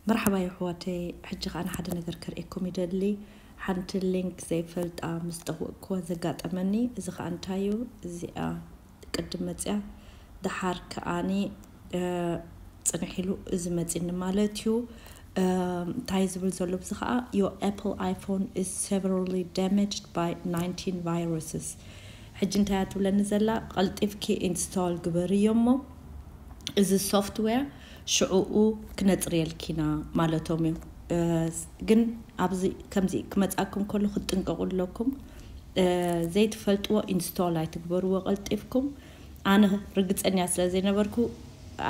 መርሓባ የሕዋተይ። ሕጂ ከኣ ንሓደ ነገር ከርእየኩም ይደሊ። ሓንቲ ሊንክ ዘይፈልጣ ምስ ጠወቅኩዋ ዘጋጠመኒ። እዚ ከኣ እንታይ እዩ? እዚኣ ቅድም መፅያ፣ ደሓር ከኣኒ ጽንሕ ኢሉ እዚ መፂኒ ማለት እዩ። እንታይ ዝብል ዘሎ ብዚ ከኣ? Your Apple iPhone is severely damaged by nineteen viruses. ሕጂ እንታይ እያ ትብለኒ ዘላ? ቀልጢፍኪ ኢንስቶል ግበርዮ እሞ እዚ ሶፍትዌር ሽዕኡ ክነፅርየልኪና ማለቶም እዩ። ግን ኣብዚ ከምዚ ክመፃኩም ከሎ ክትጥንቀቁ ኣለኩም። ዘይትፈልጥዎ ኢንስቶል ኣይትግበርዎ ቀልጢፍኩም። ኣነ ርግፀኛ ስለ ዘይነበርኩ፣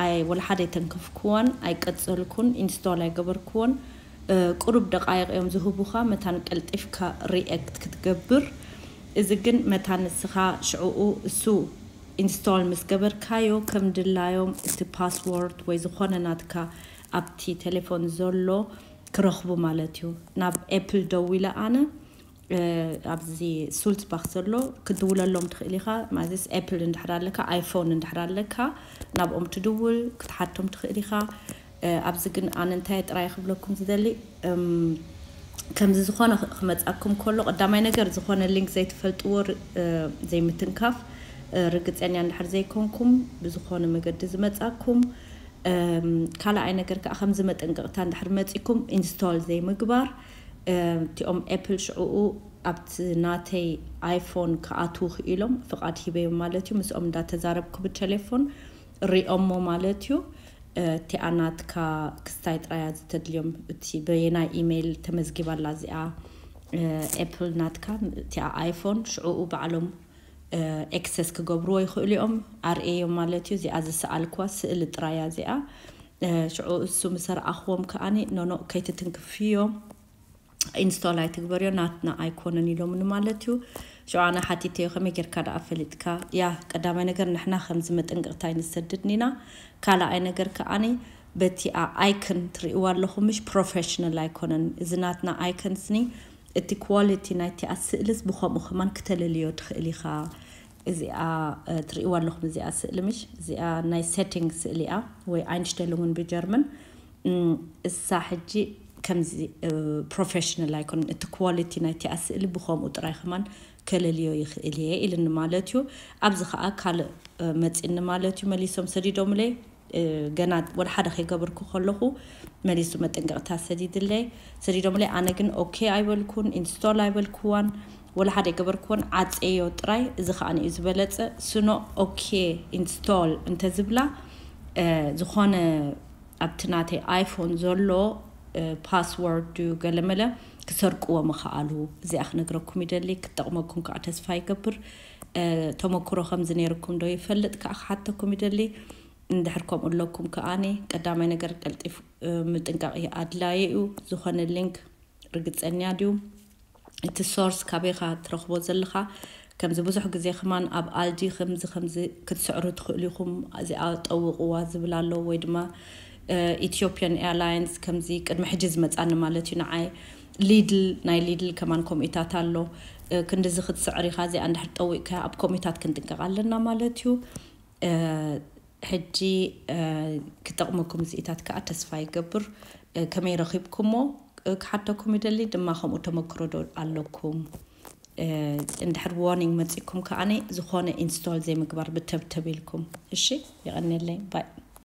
ኣይ ወላ ሓደ ኣይተንከፍኩዎን ኣይቀፀልኩን፣ ኢንስቶል ኣይገበርኩዎን። ቁሩብ ደቃይቕ እዮም ዝህቡኻ መታን ቀልጢፍካ ሪኤክት ክትገብር። እዚ ግን መታን ንስኻ ሽዕኡ እሱ ኢንስቶል ምስ ገበርካዮ ከም ድላዮም እቲ ፓስወርድ ወይ ዝኾነ ናትካ ኣብቲ ቴሌፎን ዘሎ ክረኽቡ ማለት እዩ። ናብ ኤፕል ደዊለ ኣነ ኣብዚ ሱልትባክ ዘሎ ክትድውለሎም ትኽእል ኢኻ። ማለትስ ኤፕል እንድሕር ኣለካ፣ ኣይፎን እንድሕር ኣለካ፣ ናብኦም ትድውል ክትሓቶም ትኽእል ኢኻ። ኣብዚ ግን ኣነ እንታይ ጥራይ ክብለኩም ዝደሊ፣ ከምዚ ዝኾነ ክመጻኩም ከሎ ቀዳማይ ነገር ዝኾነ ሊንክ ዘይትፈልጥዎ ዘይምትንካፍ፣ ርግጸኛ እንድሕር ዘይኮንኩም ብዝኾነ መገዲ ዝመጻኩም። ካልኣይ ነገር ከዓ ከምዚ መጠንቀቕታ እንድሕር መጺኩም ኢንስቶል ዘይምግባር። እቲኦም ኤፕል ሽዕኡ ኣብቲ ናተይ ኣይፎን ክኣትዉ ክኢሎም ፍቓድ ሂበዮም ማለት እዩ። ምስኦም እንዳተዛረብኩ ብቴሌፎን ሪኦሞ ማለት እዩ። እቲኣ ናትካ ክስታይ ጥራያ ዝተድልዮም፣ እቲ በየናይ ኢሜይል ተመዝጊባላ እዚኣ ኤፕል ናትካ፣ እቲኣ ኣይፎን ሽዕኡ ባዕሎም ኤክሰስ ክገብርዎ ይኽእሉ እዮም። ኣርእዮም ማለት እዩ። እዚኣ ዝሰኣልክዋ ስእሊ ጥራያ እዚኣ። ሽዑ እሱ ምስ ኣርኣኽዎም ከኣኒ ኖኖ ከይትትንክፍዮ ኢንስቶል ኣይትግበርዮ ናትና ኣይኮነን ኢሎምኒ ማለት እዩ። ሽዑ ኣነ ሓቲተዮ ከመይ ጌርካ ደኣ ፈሊጥካ? ያ ቀዳማይ ነገር ንሕና ከምዚ መጠንቀቕታ ኣይንሰድድን ኢና። ካልኣይ ነገር ከኣኒ በቲኣ ኣይከን ትርእይዋ ኣለኹም ምሽ ፕሮፌሽናል ኣይኮነን እዚ ናትና ኣይከንስኒ። እቲ ኳሊቲ ናይቲኣ ስእልስ ብኸምኡ ከማን ክተለልዮ ትኽእል ኢኻ። እዚኣ ትርእይዋ ኣለኹም እዚኣ ስእሊ ምሽ እዚኣ ናይ ሴቲንግ ስእሊ እያ ወይ ኣይንሽተልንግን ብጀርመን። እሳ ሕጂ ከምዚ ፕሮፌሽናል ኣይኮነን እቲ ኳሊቲ ናይቲኣ ስእሊ ብኸምኡ ጥራይ ከማን ከለልዮ ይኽእል እየ ኢልኒ ማለት እዩ። ኣብዚ ከዓ ካልእ መፂኒ ማለት እዩ። መሊሶም ሰዲዶምለይ ገና ወላ ሓደ ከይገበርኩ ከለኹ መሊሱ መጠንቀቕታ ሰዲድለይ ሰዲዶምለይ። ኣነ ግን ኦኬ ኣይበልኩን፣ ኢንስቶል ኣይበልክዋን፣ ወላ ሓደ ኣይገበርክዎን፣ ዓፀዮ ጥራይ። እዚ ከዓ እዩ ዝበለፀ። ስኖ ኦኬ ኢንስቶል እንተዝብላ ዝኾነ ኣብቲ ናተይ ኣይፎን ዘሎ ፓስወርድ ድዩ ገለመለ ክሰርቅዎ ምኽኣሉ። እዚኣ ክነግረኩም ይደሊ፣ ክትጠቕመኩም ከዓ ተስፋ ይገብር። ተመክሮ ከምዚ ነይርኩም ዶ ይፈልጥ ከዓ ክሓተኩም ይደሊ። እንድሕር ከምኡ ኣለኩም ከኣኒ ቀዳማይ ነገር ቀልጢፍ ምጥንቃቕ ኣድላዪ እዩ። ዝኾነ ሊንክ ርግፀኛ ድዩ? እቲ ሶርስ ካበይ ኢኻ ትረኽቦ ዘለኻ? ከምዚ ብዙሕ ግዜ ከማን ኣብ ኣልዲ ከምዚ ከምዚ ክትስዕሩ ትኽእሉ ኢኹም፣ እዚኣ ጠውቕዋ ዝብል ኣሎ፣ ወይ ድማ ኢትዮጵያን ኤርላይንስ ከምዚ ቅድሚ ሕጂ ዝመፃኒ ማለት እዩ ንዓይ። ሊድል፣ ናይ ሊድል ከማን ከምኡታት ኣሎ። ክንድዚ ክትስዕር ኢኻ፣ እዚኣ እንድሕር ጠዊቕካ ኣብ ከምኡታት ክንጥንቀቕ ኣለና ማለት እዩ። ሕጂ ክጠቕመኩም እዚኢታት ከዓ ተስፋ ይገብር። ከመይ ረኺብኩሞ ክሓተኩም ይደሊ ድማ፣ ከምኡ ተመክሮ ዶ ኣለኩም? እንድሕር ዋርኒንግ መፂኩም ከዓኒ ዝኾነ ኢንስቶል ዘይምግባር ብተብተብ ኢልኩም። እሺ፣ የቐንየለይ። ባይ።